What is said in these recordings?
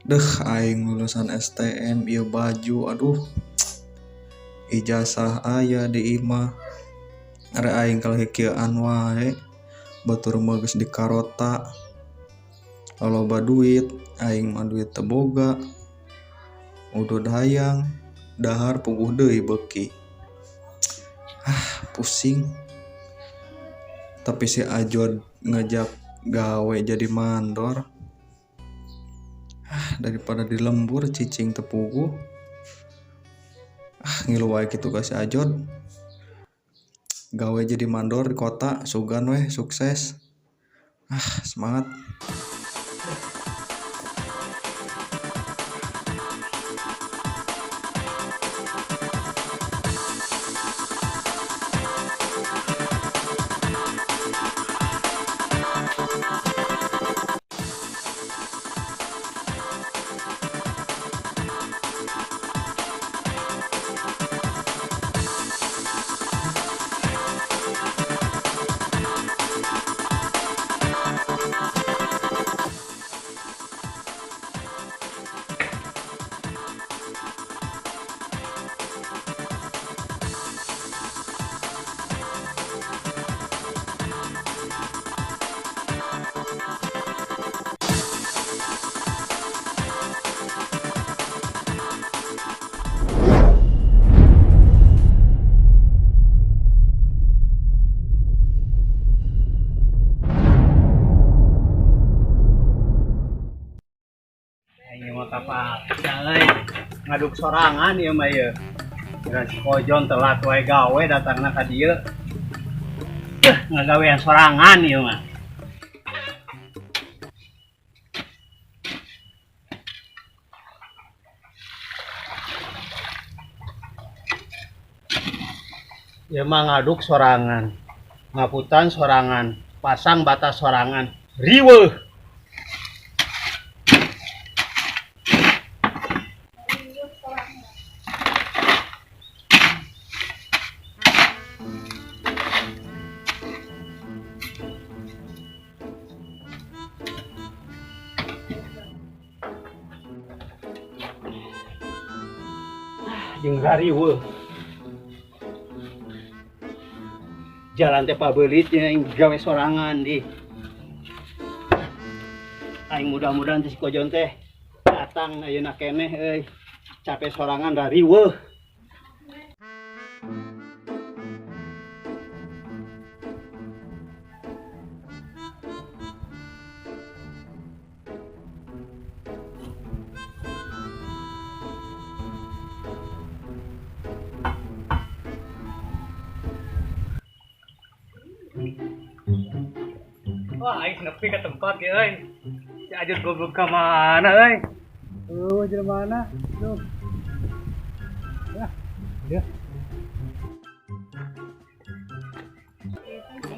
Deh aing lulusan STM ieu baju aduh ijazah aya di imah ari aing kalah kieuan wae batur mah geus dikarota loba duit aing mah duit teu boga udud hayang dahar puguh deui beuki ah pusing tapi si Ajod ngajak gawe jadi mandor. Ah, daripada di lembur cicing teu puguh. Ah, ngilu wae kitu ka si Ajod. Gawe jadi mandor di kota, sugan weh sukses. Ah, semangat. Ngaduk sorangan ieu mah ieu. Kira si Kojon telat wae gawe datangna ka dieu. Ngagawean sorangan ieu mah. Ieu mah ngaduk sorangan, ngaputan sorangan, pasang batas sorangan, riweuh. Jeung rariweuh. Jalan teh pabeulit nya gawe sorangan di. Aing mudah-mudahan si Kojon teh datang ayeuna keneh euy. Capek sorangan rariweuh. Wah, aing nepi ke tempat ge euy. Si Ajud goblok ka mana euy? Oh, jelema mana? Duh. Ya, dia.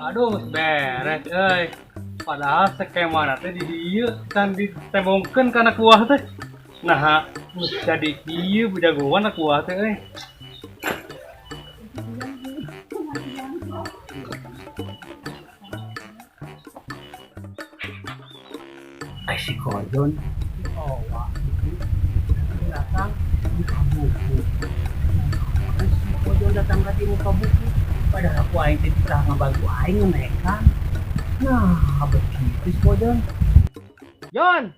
Aduh, geus beres euy. Padahal skema teh di dieu can ditembongkeun kana kuah teh. Nah, geus jadi kieu jagoan kuah teh euy. Si Kojon, oh wah, datang buka buku. Si Kojon datang ke muka buku, padahal aku aing teh titah ngabantu aing mereka. Nah, begitu si Kojon. Jon,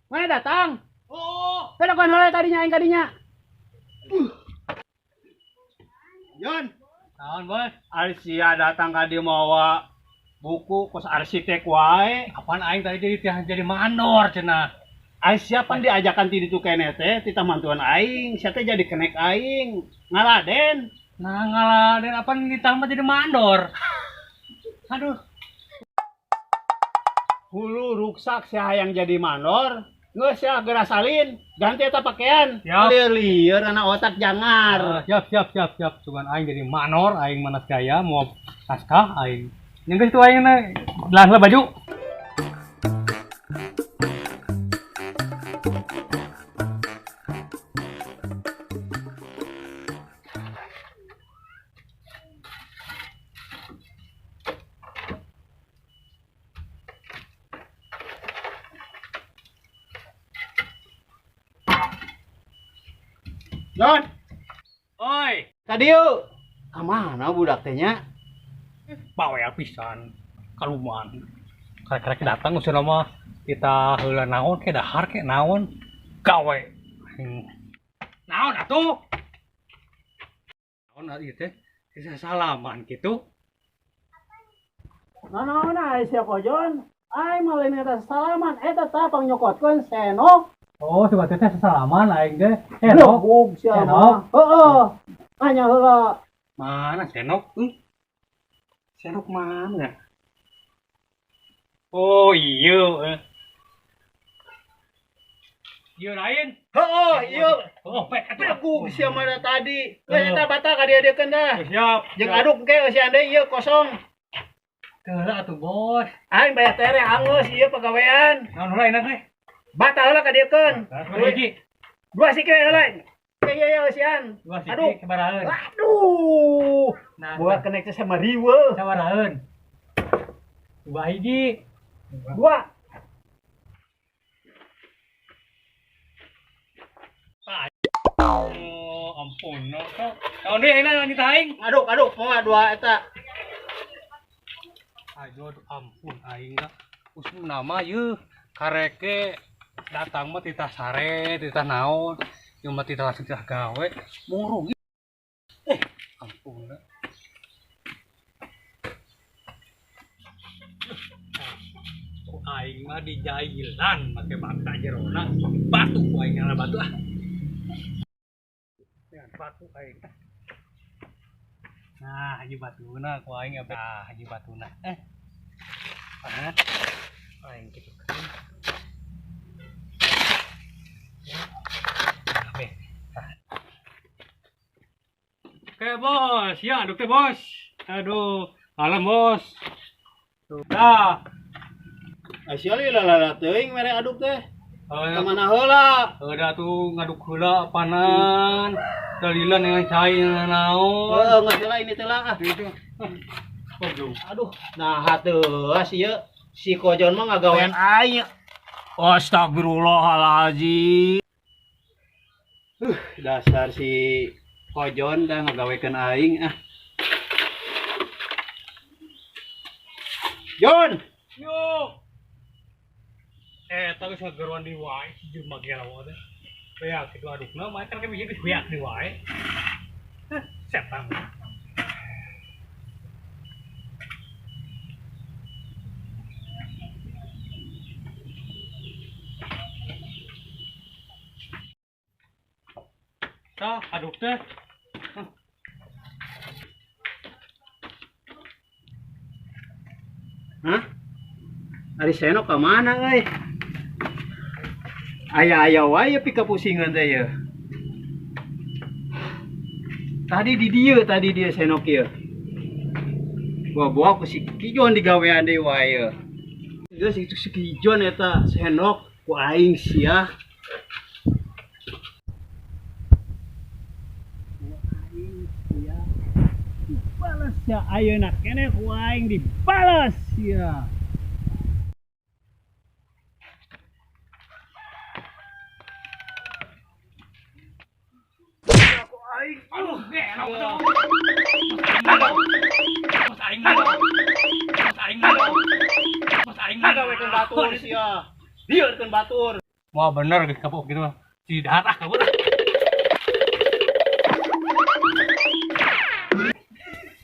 mana datang? Oh, kada kan heula tadinya aing kadinya. Jon, naon bos? Ari sia datang ka dieu mawa buku kos arsitek wae. Apaan aing tadi jadi mandor cenah. Aing siapa diajakan ti ditu keneh teh titah mantuan aing, sia teh jadi kenek aing. Ngaladen. Nah, ngaladen apaan ditambah jadi mandor. Aduh. Hulu ruksak sia hayang jadi mandor. Geus sia geura salin, ganti eta pakaian. Lieur-lieur anak otak jangar. Siap siap siap siap. Cuman aing jadi mandor, aing manas gaya mau naskah aing. Yang itu aing na lah baju. Jon, Oi, tadi yuk. Kamana budak teh nya? Bawel pisan. Kaluman. Karek-karek datang usah mah kita heula naon ke dahar ke naon gawe. Naon atuh? Naon ieu teh? Bisa salaman gitu. Naon ai sia Kojon? Ai mah lain eta salaman, eta tah pangnyokotkeun senok. Oh, coba teh salaman aing teh. Senok. Bug sia mah. Heeh. Nanya heula. Mana senok? Senok mana? Oh iya. Iya lain. Heeh, iya. Oh, pek atuh. Begu sia mah tadi. Geus eta bata ka dieu-diekeun dah. Siap. Jeung aduk ke eusian deui ieu kosong. Heula atuh, Bos. Aing bayar tere angeus ieu pagawean. Naon heula enak teh? Bata heula ka dieukeun. Dua hiji. Dua siki heula. Iya iya eusian. Dua siki Aduh. sabaraheun. Aduh. Nah, Buat kena sama riweuh. sabaraheun. Dua hiji. Dua. Oh, ampun. No. Naon deui ayeuna lanjut aing? Aduk aduk moal dua eta. Aduh, ampun aing dah. Usum nama yeuh kareke datang mah titah sare, titah naon, ieu mah titah langsung titah gawe, mung rugi. Ampun dah. Ku aing mah dijailan make bata jerona, batu ku aing ngala batu ah. Ya, batu aing. Nah, haji batuna ku aing apa? Nah, haji batuna. Ah, aing gitu kan. Oke. Oke, Bos. Ya, aduk teh, Bos. Aduh, malam, Bos. Tuh. Dah. Asia lila teuing mere aduk teh. Ka mana heula? Udah tuh ngaduk heula panan. Dalilan yang cai naon. Heeh, geus heula ini teh lah ah. Gitu. Goblok. Aduh, nah hatuh ieu si Kojon mah ngagawean aing. Astagfirullahalazim. Dasar si Kojon dah ngagawekeun aing ah. Jon. Yo. Tapi sageruan di wae si jelema gelawa teh. Beak kitu adukna mah kan bisa geus beak di wae. Heh, setan. Tah, aduk teh. Hah? Ari senok ka mana euy? Aya-aya wae pikapusingan teh ye. Tadi di dieu tadi dia senok ieu. Buah-buah ku si Kijon digawean deui wae ye. Geus itu si Kijon eta senok ku aing sia. Ku aing sia. Dibales ya ayeuna keneh ku aing dibales sia. Aduh, gelok tuh. Mas aing ngagawekeun batur sia. Liurkeun batur. Wah, bener geus kapok gitu mah. Si dahar ah kabur.